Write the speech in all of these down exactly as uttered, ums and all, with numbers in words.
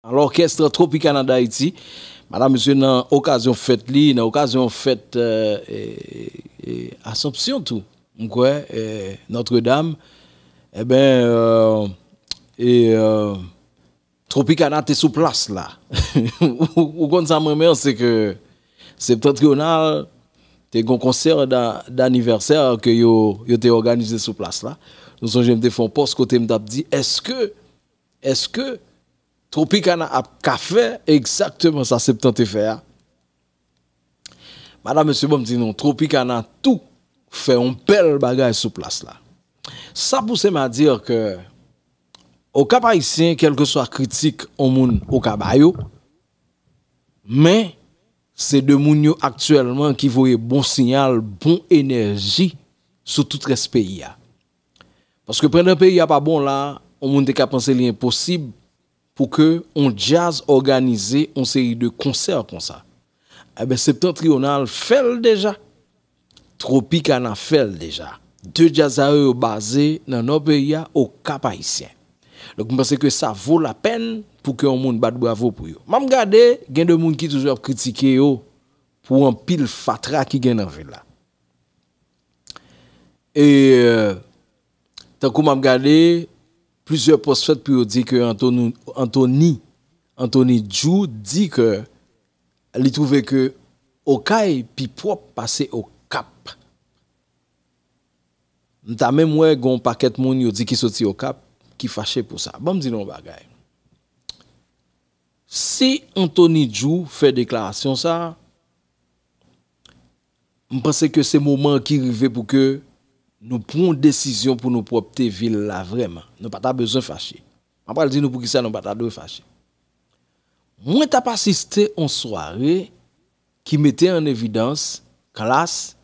Lòkès Tropicana d'Haïti. Madanm, mesye, nan okazyon fèt li, nan okazyon fèt, e, e, e, Assomption tou, m kwè, e, Notre Dame, eben, e, e, e, Tropicana te sou plas la. Ou, ou konn sa m renmen an, se ke Septentrional te gen yon konsè da, danivèsè ke yo, yo te òganize sou plas la. Nou sonje m te fè yon pòs kote m t ap di, èske, èske Tropicana ap ka fè egzakteman sa Septan te fè a? Madanm, mesye, bon, m di nou, Tropicana tou fè yon bèl bagay sou plas la. Sa pouse m a dir ke Okap Ayisyen, kèlkeswa kritik yon moun ou ka ba yo, men se de moun yo aktyèlman ki voye bon siyal, bon enèji sou tout rès peyi a. Paske pandan peyi a pa bon la, yon moun te ka panse li enposib pou ke yon djaz òganize yon seri de konsè konsa. Eben, Septentrional fè l deja. Tropicana fè l deja. De djaz sa yo, yo baze nan nò peyi a, Okap Ayisyen. Donk, m panse ke sa vo lapèn pou ke yon moun bat bravo pou yo. M ap gade, gen de moun ki toujou ap kritike yo pou anpil fatra ki gen nan vil la. E, tankou m ap gade, plizyè pòs fèt pou yo di ke Anthony, Anthony, Anthony Djou di ke li twouve ke Okay pi pwòp pase Okap. M ta menm wè gen yon pakèt moun yo di ki soti Okap ki fache pou sa. Ban m di nou yon bagay. Si Anthony Djou fè deklarasyon sa, m panse ke se moman an ki rive pou ke nou pran yon desizyon pou nou pwòpte vil la vrèman. Nou pa ta bezwen fache. M ap pral di nou poukisa nou pa ta dwe fache. Mwen t ap asiste yon sware ki mete an evidans Klass,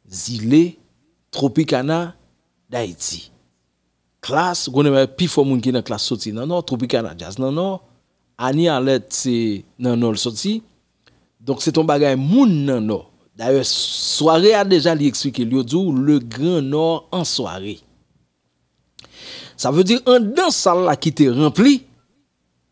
Zile, Tropicana d'Haïti. Klass, ou konnen pi fò moun ki nan Klass soti nan Nò, Tropicana Jazz nan Nò, Ani Alèt se nan Nò l soti. Donk, se t on bagay moun nan Nò. Dayè, sware a deja li eksplike l, yo di w le Grand Nord en soirée. Sa vle di, anndan sal la ki te ranpli,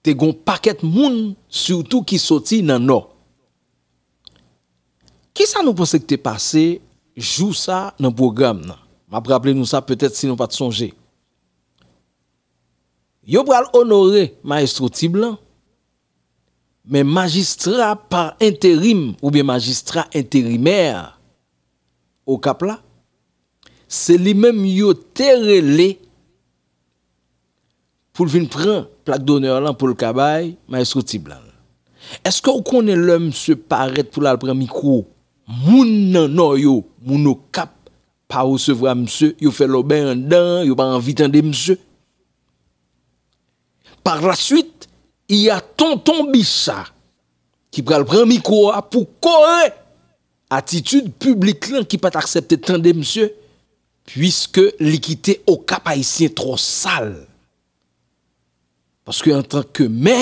te gen yon pakèt moun, sitou ki soti nan Nò. Kisa nou panse ki te pase jou sa nan pwogram nan? M ap raple nou sa, petèt si nou pa t sonje. Yo pral onore Mayestwo Ti Blan, men majistra pa enterim oubyen majistra enterimè Okap la, se li menm yo te rele pou l vin pran plak donè lan pou l ka bay Mayestwo Ti Blan. Èske w konnen lè misye parèt pou l al pran mikwo, moun nan Nò yo, moun Okap pa resevwa misye, yo fè lòbèy anndan, yo pa anvi tande misye? Par la suite, il y a Tonton Bicha ki pral pran mikwo a pou kore atitid piblik lan ki pa t aksepte tande misye, piske li kite Okap Ayisyen twò sal. Paske antanke mè,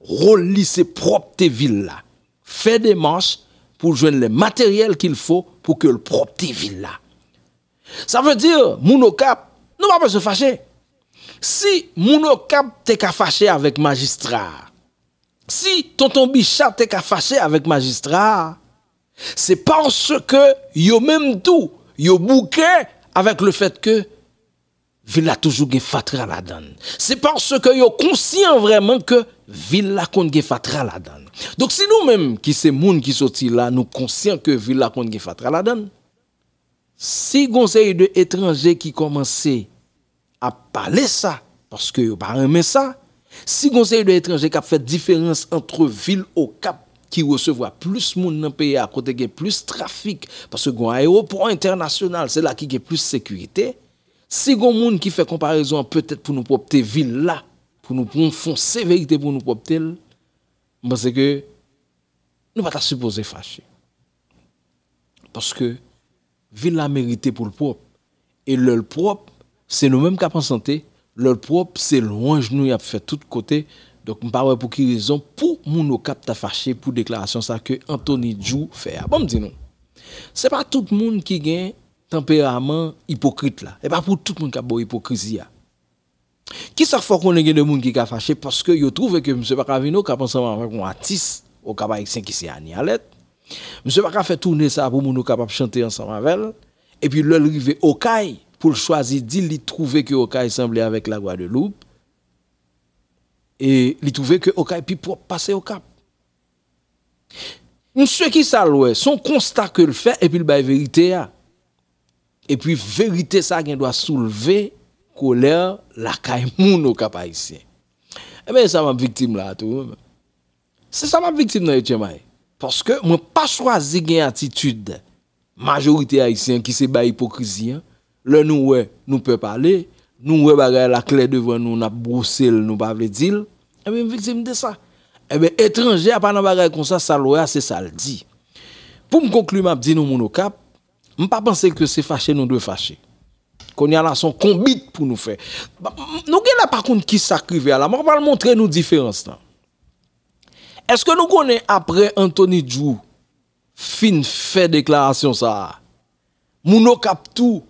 wòl li se pwòpte vil la. Fè demach pou l jwenn lè materyèl qu'il faut pou ke l pwòpte vil la. Sa vle di, moun Okap, nou pa bezwen fache. Si moun Okap te ka fache avèk majistra a, si Tonton Bicha te ka fache avèk majistra a, se paske yo menm tou, yo bouke avèk lefèt ke vil la toujou gen fatra ladan l. Se paske yo konsyan vrèman ke vil la konn gen fatra ladan l. Donk, si nou menm ki se moun ki soti la, nou konsyan ke vil la konn gen fatra ladan l, si gon seri de etranje ki kòmanse ap pale sa, paske yo pa renmen sa, si gon seri de etranje k ap fè diferans ant vil Okap ki resevwa plis moun nan peyi a, kote gen plis trafik, paske gon ayewopò entènasyonal, se la ki gen plis sekirite, si gon moun ki fè konparezon an petèt pou nou pwòpte vil la, pou nou pran fon severite pou nou pwòpte l, m panse ke nou pa ta sipoze fache. Paske vil la merite pou l pwòp. E lè l pwòp, se nou menm k ap an sante. Lè l pwòp, se lwanj nou y ap fè tout kote. Donk, m pa wè pou ki rezon pou moun Okap ta fache pou deklarasyon sa ke Anthony Djou fè a. Bon, m di nou, se pa tout moun ki gen tanperaman ipokrit la. E pa pou tout moun k ap ba w ipokrizi a. Kisa k fè w konnen gen de moun ki ka fache paske yo twouve ke misye pa ka vin Okap ansanm avèk yon atis Okap Ayisyen ki se Anie Alerte? Misye pa ka fè toune sa pou moun Okap ap chante ansanm avè l. Epi lè l rive Okay, pou l chwazi di li twouve ke Okay sanble avèk Lagwadeloup. E li twouve ke Okay pi pwòp pase Okap. Misye kisa l wè? Se yon konsta ke l fè epi l bay verite a. Epi verite sa gen dwa soulve kolè lakay moun Okap Ayisyen. Ebyen, sa m ap viktim la tou. Se sa m ap viktim nan Etchenmay. Paske mwen pa chwazi gen atitid majorite Ayisyen ki se bay ipokrizi an. Lè nou wè, nou pè pale, nou wè bagay la klè devan nou, n ap bwose l, nou pa vle di l. Ebyen, m viktim de sa. Ebyen, etranje a pa nan bagay konsa, sa l wè a, se sa l di. Pou m konkli, m ap di nou moun Okap, m pa panse ke se fache nou dwe fache. Kounye a la, se yon konbit pou nou fè. Nou genlè pa konn kisa k rive a la. Mwen pral montre nou diferans lan. Èske nou konnen apre Anthony Djou fin fè deklarasyon sa a, moun Okap tou,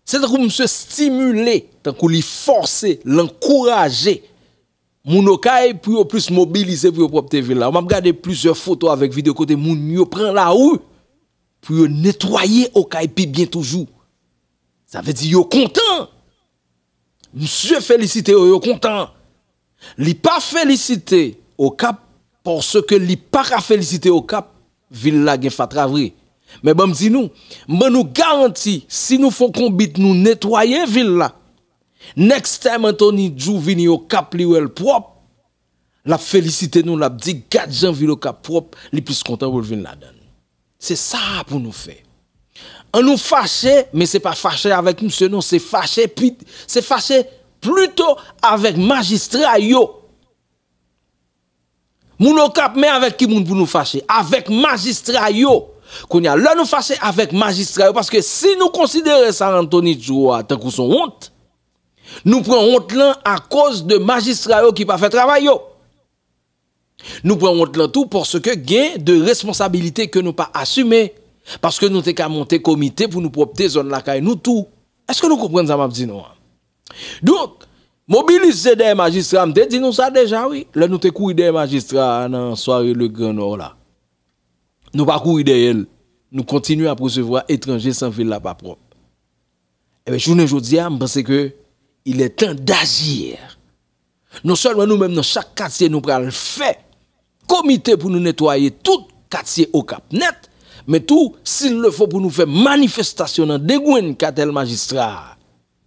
se tankou misye stimile, tankou li fòse, l ankouraje moun Okay pou yo plis mobilize pou yo pwòpte vil la. M ap gade plizyè foto avèk videyo kote moun yo pran lari pou yo netwaye Okay pi byen toujou. Sa vle di yo kontan. Misye felisite yo, yo kontan. Li pa felisite Okap paske li pa ka felisite Okap, vil la gen fatra vre. Men ban m di nou, m ban nou garanti, si nou fè yon konbit nou netwaye vil la, next time Anthony Djou vini Okap li wè l pwòp, l ap felisite nou, l ap di gad jan vil Okap pwòp, li plis kontan pou l vin ladan l. Se sa pou nou fè. An nou fache, men se pa fache avèk misye non, se fache pi, se fache plito avèk majistra yo. Moun Okap, men avèk ki moun pou nou fache? Avèk majistra yo. Kounye a, lè nou fache avèk majistra yo, paske si nou konsidere sa Anthony Djou a tankou se yon wont, nou pran wont lan akoz de majistra yo ki pa fè travay yo. Nou pran wont lan tou paske gen de responsabilite ke nou pa asime. Paske nou te ka monte komite pou nou pwòpte zòn lakay nou tou. Èske nou konprann sa m ap di nou an? Donk, mobilize dèyè majistra, m te di nou sa deja, wi. Lè nou te kouri dèyè majistra a nan sware Le Grand Nord la. Nou pa kouri dèyè l. Nou kontinye ap resevwa etranje san vil la pa pwòp. Ebyen, jounen jodi a, m panse ke il est temps d'agir. Non sèlman nou menm nan chak katye nou pral fè komite pou nou netwaye tout katye Okap nèt, men tou, s'il le faut, pou nou fè manifestasyon nan dengwenn katèl majistra a,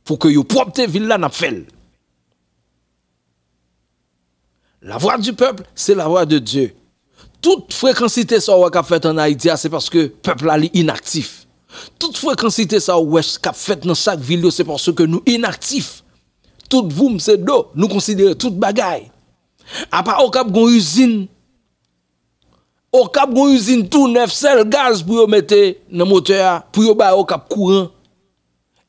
pou ke yo pwòpte vil la, n ap fè l. La voix du peuple, c'est la voix de Dieu. Tout frekansite sa w wè k ap fèt ann Ayiti a, se paske pèp la li inaktif. Tout frekansite sa w wè k ap fèt nan chak vil yo, se paske nou inaktif. Tout voum se do, nou konsidere tout bagay. Apa Okap gon izin, Okap gon izin tou nèf, sèl gaz pou yo mete nan motè a, pou yo bay Okap kouran.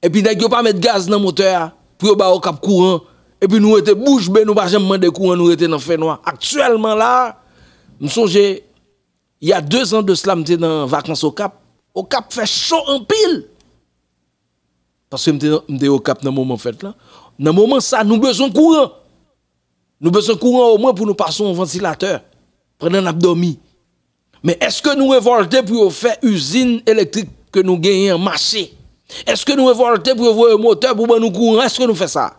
Epi nèg yo pa met gaz nan motè a, pou yo bay Okap kouran. Epi nou rete bouch be, nou pa janm mande kouran, nou rete nan fènwa. Aktyèlman la, m sonje, il y a deux ans de cela, m te nan vakans Okap. Okap fè cho anpil. Paske m te, m te Okap nan moman fèt lan. Nan moman sa, nou bezwen kouran. Nou bezwen kouran omwen pou nou pase yon vantilatè pandan n ap dòmi. Men èske nou revòlte pou yo fè izin elektrik ke nou genyen an mache? Èske nou revòlte pou yo voye motè pou ban nou kouran? Èske nou fè sa?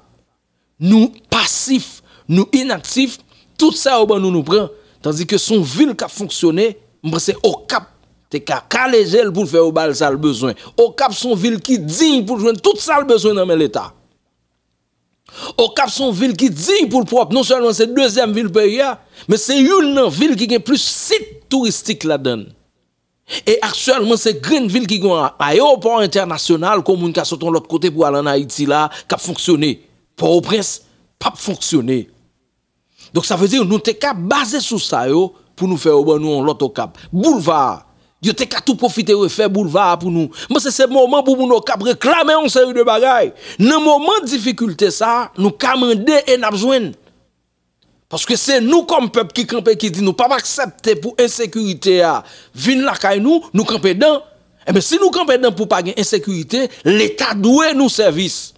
Nou pasif, nou inaktif, tout sa yo ban nou, nou pran. Tandike se yon vil k ap fonksyone, m panse Okap te ka kale je l pou l fè yo ba l sa l bezwen. Okap se yon vil ki diy pou l jwenn tout sa l bezwen nan men Leta. Okap se yon vil ki diy pou l pwòp. Non sèlman se dezyèm vil peyi a, men se youn nan vil ki gen plis sit touristik ladan l. E aktyèlman, se grenn vil ki gen yon ayewopò entènasyonal, ke yon moun ka sot yon lòt kote pou al ann Ayiti la, k ap fonksyone. Pòtoprens p ap fonksyone. Donk, sa vle di, nou te ka baze sou sa yo pou nou fè yo ban nou yon lòt Okap. Boulva a, yo te ka tou pwofite refè boulva a pou nou. M panse se moman pou moun Okap reklame yon seri de bagay. Nan moman difikilte sa a, nou ka mande e n ap jwenn. Paske se nou kòm pèp ki kanpe, ki di nou p ap aksepte pou ensekirite a vin lakay nou, nou kanpe dan. Ebyen, si nou kanpe dan pou pa gen ensekirite, Leta dwe nou sèvis.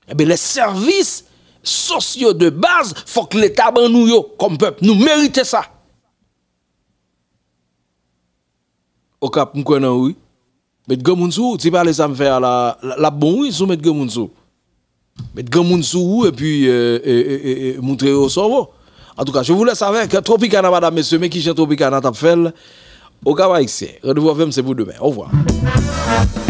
Ebyen, lè sèvis sòs yo de baz, fòk Leta ban nou yo kòm pèp. Nou merite sa. Okap, m kwè nan ou, wi. Met granmoun sou ou. Ti pale sa m fè a la, l ap bon, wi, si w met granmoun sou ou. Met granmoun sou ou epi e, e, e, e, e, moutre yo sa w vo. Antouka, je vous laisse avec Tropicana, madam, mesye, men kijan Tropicana t ap fè l. Okap Ayisyen, Randevou F M se pou demen. Au revoir.